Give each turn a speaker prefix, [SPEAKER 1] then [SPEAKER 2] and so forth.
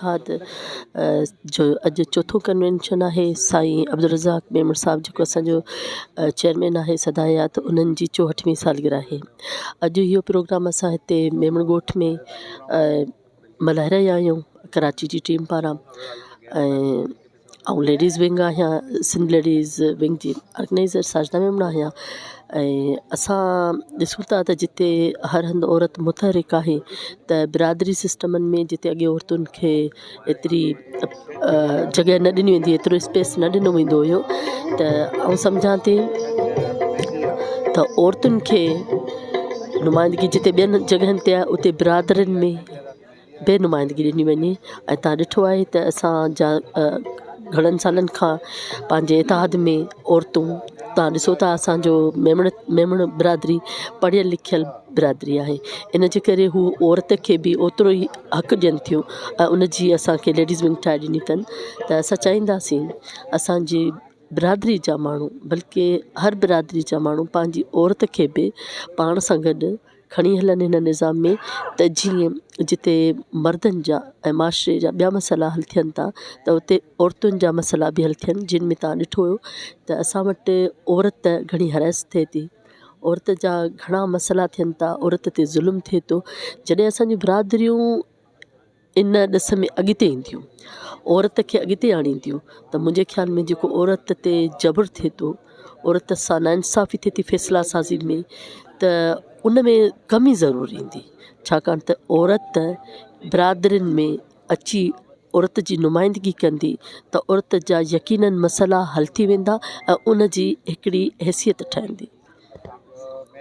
[SPEAKER 1] اتحاد جو اڄ چوٿون ڪنوينشن آهي. سائين عبدالرزاق ميمڻ صاحب جيڪو اسان جو چيئرمين آهي سدا حيات انهن جي چوهٺوين سالگرهه آهي. اڄ اهو پروگرام اسان هتي ميمڻ ڳوٺ ۾ ملهائي رهيا آهيون ڪراچي جي ٽيم پاران ۽ آئون ليڊيز ونگ آهيان سنڌ ليڊيز ونگ جي آرگنائيزر ساجده ميمڻ آهيان ۽ اسان ڏسون ٿا ته جتي هر هنڌ عورت متحرڪ آهي ته برادري سسٽمن ۾ جتي اڳي عورتن کي ايتري جڳهه نه ڏني ويندي هئي ايترو اسپيس نه ڏنو ويندو هيو ته آئون سمجهان ٿي ته عورتن کي نمائندگي جتي ٻين جڳهين تي آهي اتي برادرين ۾ بي نمائندگي ڏني وڃي ۽ توهان ڏٺو آهي ته اسان جا گهڻن سالن کان پنهنجي اتحاد ۾ عورتون توهان ڏسو ٿا اسان جو ميمڻ ميمڻ برادري پڙهيل لکيل برادري آهي ان جي ڪري هو عورت کي به اوترو ئي حق ڏين ٿيون ۽ ان جي اسان کي ليڊيز ونگ ٺاهي ڏني اٿن ته اسان چاهينداسين اسان جي برادري جا ماڻهو بلڪه هر برادري جا ماڻهو پنهنجي عورت کي به پاڻ سان گڏ کڻي هلن هن نظام ۾ ته جيئن جتي مردن جا ۽ معاشري جا ٻيا مسئلا حل ٿين ٿا ته اتي عورتن جا مسئلا به حل ٿين جن ۾ توهان ڏٺو هيو ته اسان وٽ عورت گهڻي هراس ٿئي ٿي عورت جا گهڻا مسئلا ٿين ٿا عورت تي ظلم ٿئي ٿو جڏهن اسان جون برادريون ان ڏس ۾ اڳتي اينديون، عورت کي اڳتي آڻينديون ته منهنجي خيال ۾ جيڪو عورت تي جبر ٿئي ٿو، عورت سان ناانصافي ٿئي ٿي فيصلا سازي ۾ ته ان ۾ ڪمي ضرور ايندي ڇاڪاڻ ته عورت برادرين ۾ اچي عورت جي نمائندگي ڪندي ته عورت جا يقينن مسئلا حل ٿي ويندا ۽ ان جي هڪڙي حيثيت ٺهندي.